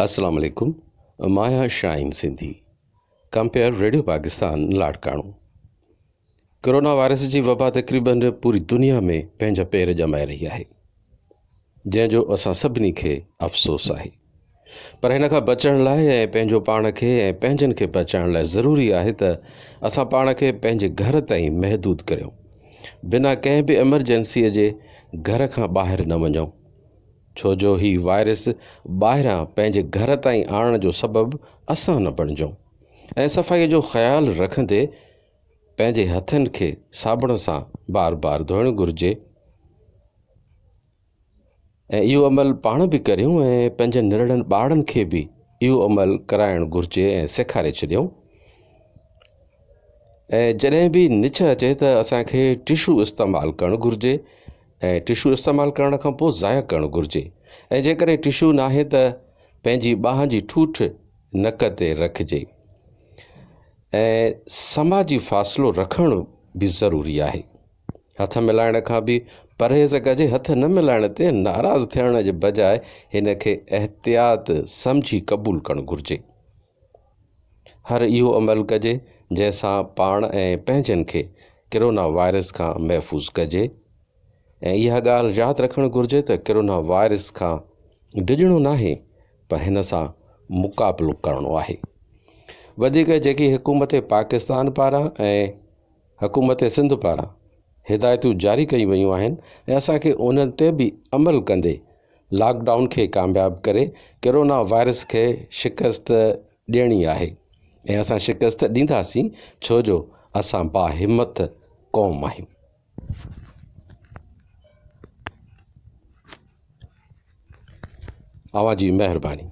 السلام عليڪم مان آهيان Shaheen Sindhi compere radio Pakistan Larkana corona virus جي وبا تقريبن پوري دنيا ۾ پنهنجا پير ڄمائي رهي آهي جنهن جو اسان سڀني کي افسوس آهي پر هن کان بچڻ لاء ۽ پنهنجو پاڻ کي ۽ پنهنجن کي بچائڻ لاء ضروري آهي ته اسان پاڻ کي پنهنجي گهر تائين محدود ڪريون بنا ڪنهن به ايمرجنسيء جي گهر کان ٻاهر نه وڃون ڇو جو هي وائرس ٻاهران پنهنجي گهر تائين آڻڻ جو سبب اسان نه بڻجون ۽ صفائي جو خيال رکندي پنهنجي هٿن کي صابڻ سان بار بار ڌوئڻ گهرجي ۽ اهو عمل پاڻ به ڪريون ۽ پنهنجن ننڍڙن ٻارڙن کي به اهو عمل ڪرائڻ گهرجي ۽ سيکاري ڇڏيون ۽ جڏهن به نڇ اچي ته اسان کي ٽشو استعمال ڪرڻ گهرجي ۽ ٽشو استعمال ڪرڻ کان پوء ضايع ڪرڻ گهرجي ۽ جيڪڏهن ٽشو ناهي ته پنهنجي ٻانهن جي ٺوٺ نڪ تي رکجي ۽ سماجي فاصلو رکڻ به ضروري آهي. هٿ ملائڻ کان به پرهيز ڪجي هٿ نه ملائڻ تي ناراض ٿيڻ جي بجاء هن کي احتياط سمجهي قبول ڪرڻ گهرجي. هر اهو عمل ڪجي جنهن سان پاڻ ۽ پنهنجن کي ڪرونا وائرس کان محفوظ ڪجي ۽ اها ڳالهه ياد رکڻ گهرجي ته ڪرونا وائرس کان ڊڄڻو ناهي پر هن سان مقابلو ڪرڻو آهي. وڌيڪ جيڪي حڪومت پاڪستان پاران ۽ حڪومت سنڌ پاران هدايتون جاري ڪيون ويون آهن ۽ اسان کي انهن تي به عمل ڪندي لاڪ ڊائون کي ڪامياب ڪري ڪرونا وائرس کي شڪست ڏيڻي آهي ۽ اسان شڪست ڏينداسين ڇو جو اسان باهمت قوم آهيون. اوهان جي مهرباني.